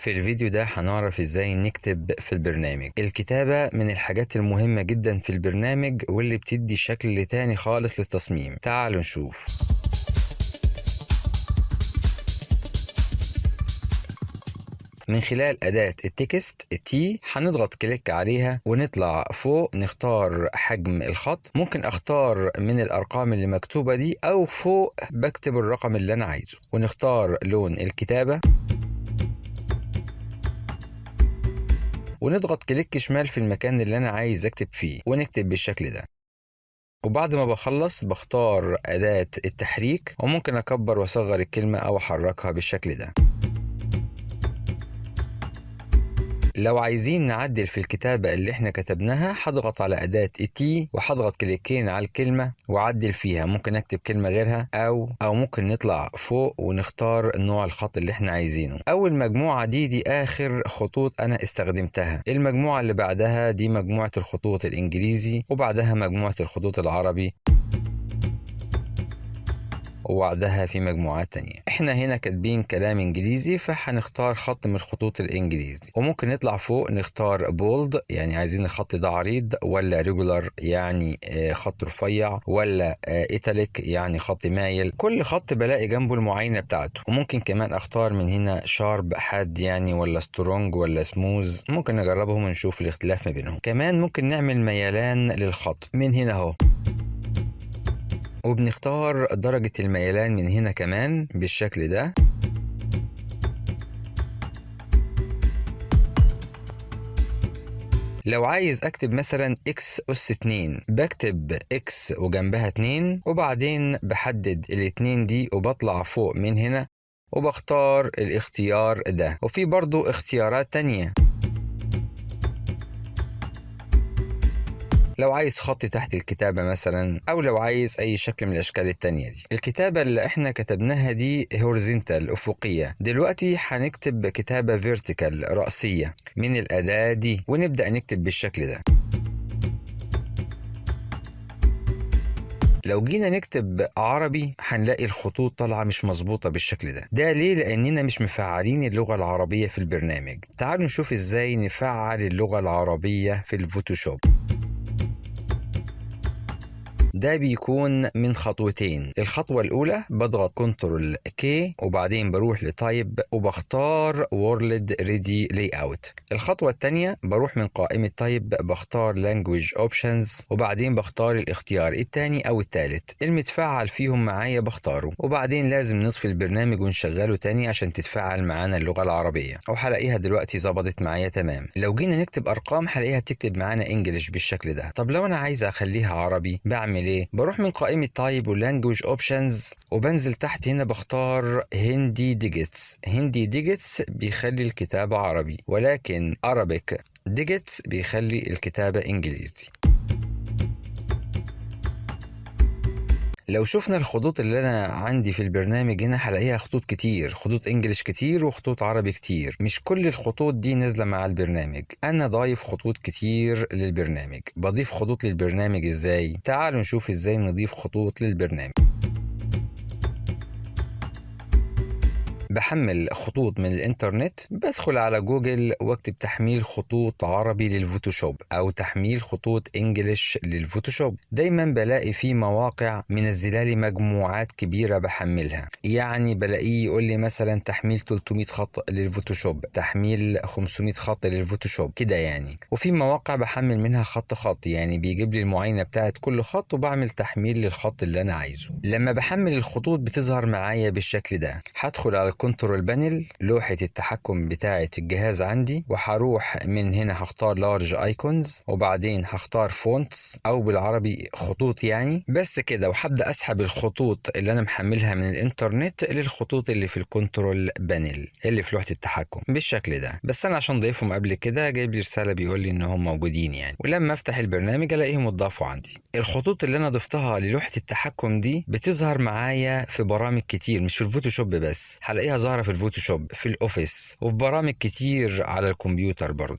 في الفيديو ده هنعرف ازاي نكتب في البرنامج. الكتابة من الحاجات المهمة جدا في البرنامج واللي بتدي شكل تاني خالص للتصميم. تعالوا نشوف. من خلال أداة ال text T هنضغط click عليها ونطلع فوق نختار حجم الخط. ممكن أختار من الأرقام اللي مكتوبة دي أو فوق بكتب الرقم اللي أنا عايزه، ونختار لون الكتابة ونضغط click شمال في المكان اللي أنا عايز أكتب فيه ونكتب بالشكل ده. وبعد ما بخلص بختار أداة التحريك وممكن أكبر وأصغر الكلمة أو أحركها بالشكل ده. لو عايزين نعدل في الكتابة اللي احنا كتبناها هضغط على أداة T وهضغط كليكين على الكلمة وأعدل فيها. ممكن أكتب كلمة غيرها أو ممكن نطلع فوق ونختار نوع الخط اللي احنا عايزينه. أول مجموعة دي آخر خطوط أنا استخدمتها. المجموعة اللي بعدها دي مجموعة الخطوط الإنجليزي، وبعدها مجموعة الخطوط العربي، وبعدها في مجموعات تانية. احنا هنا كاتبين كلام انجليزي فهنختار خط من الخطوط الانجليزي، وممكن نطلع فوق نختار bold يعني عايزين الخط ده عريض، ولا regular يعني خط رفيع، ولا italic يعني خط مايل. كل خط بلاقي جنبه المعاينة بتاعته. وممكن كمان اختار من هنا sharp حاد يعني، ولا strong ولا smooth. ممكن نجربهم ونشوف الاختلاف ما بينهم. كمان ممكن نعمل ميلان للخط من هنا اهو، وبنختار درجة الميلان من هنا كمان بالشكل ده. لو عايز اكتب مثلا X اس 2 بكتب X وجنبها 2، وبعدين بحدد الاتنين دي وبطلع فوق من هنا وبختار الاختيار ده. وفي برضو اختيارات تانية. لو عايز خط تحت الكتابة مثلا، أو لو عايز أي شكل من الأشكال التانية دي. الكتابة اللي احنا كتبناها دي horizontal أفقية، دلوقتي هنكتب كتابة vertical رأسية من الأداة دي، ونبدأ نكتب بالشكل ده. لو جينا نكتب عربي هنلاقي الخطوط طالعة مش مظبوطة بالشكل ده. ده ليه؟ لأننا مش مفعلين اللغة العربية في البرنامج. تعالوا نشوف إزاي نفعل اللغة العربية في الفوتوشوب. ده بيكون من خطوتين. الخطوة الأولى بضغط control K وبعدين بروح ل type وبختار World Ready Layout. الخطوة الثانية بروح من قائمة type بختار Language Options وبعدين بختار الاختيار الثاني أو الثالث المتفعل فيهم معايا بختاره. وبعدين لازم نطفي البرنامج ونشغله تاني عشان تتفعل معانا اللغة العربية، وهلاقيها دلوقتي ظبطت معايا تمام. لو جينا نكتب أرقام هلاقيها بتكتب معانا English بالشكل ده. طب لو أنا عايز أخليها عربي بعمل ايه؟ بروح من قائمة type و language options وبنزل تحت هنا بختار Hindi digits. Hindi digits بيخلي الكتابة عربي، ولكن Arabic digits بيخلي الكتابة انجليزي. لو شفنا الخطوط اللي انا عندي في البرنامج هنا هلاقيها خطوط كتير، خطوط English كتير وخطوط عربي كتير. مش كل الخطوط دي نازله مع البرنامج، انا ضايف خطوط كتير للبرنامج. بضيف خطوط للبرنامج ازاي؟ تعالوا نشوف ازاي نضيف خطوط للبرنامج. بحمل خطوط من الانترنت، بدخل على جوجل واكتب تحميل خطوط عربي للفوتوشوب او تحميل خطوط English للفوتوشوب. دايما بلاقي في مواقع منزله لي مجموعات كبيره بحملها، يعني بلاقيه يقول لي مثلا تحميل 300 خط للفوتوشوب، تحميل 500 خط للفوتوشوب كده يعني. وفي مواقع بحمل منها خط خط، يعني بيجيب لي المعاينه بتاعت كل خط وبعمل تحميل للخط اللي انا عايزه. لما بحمل الخطوط بتظهر معايا بالشكل ده. هدخل على control panel لوحة التحكم بتاعة الجهاز عندي، وهروح من هنا هختار large icons وبعدين هختار fonts او بالعربي خطوط يعني، بس كده. وهبدأ اسحب الخطوط اللي انا محملها من الانترنت للخطوط اللي في ال control panel اللي في لوحة التحكم بالشكل ده. بس انا عشان ضيفهم قبل كده جايب لي رسالة بيقول لي ان هم موجودين يعني، ولما افتح البرنامج الاقيهم اتضافوا عندي. الخطوط اللي انا ضفتها للوحة التحكم دي بتظهر معايا في برامج كتير، مش في الفوتوشوب بس، هلاقيها ظاهرة في الفوتوشوب، في ال Office، وفي برامج كتير على الكمبيوتر برضه.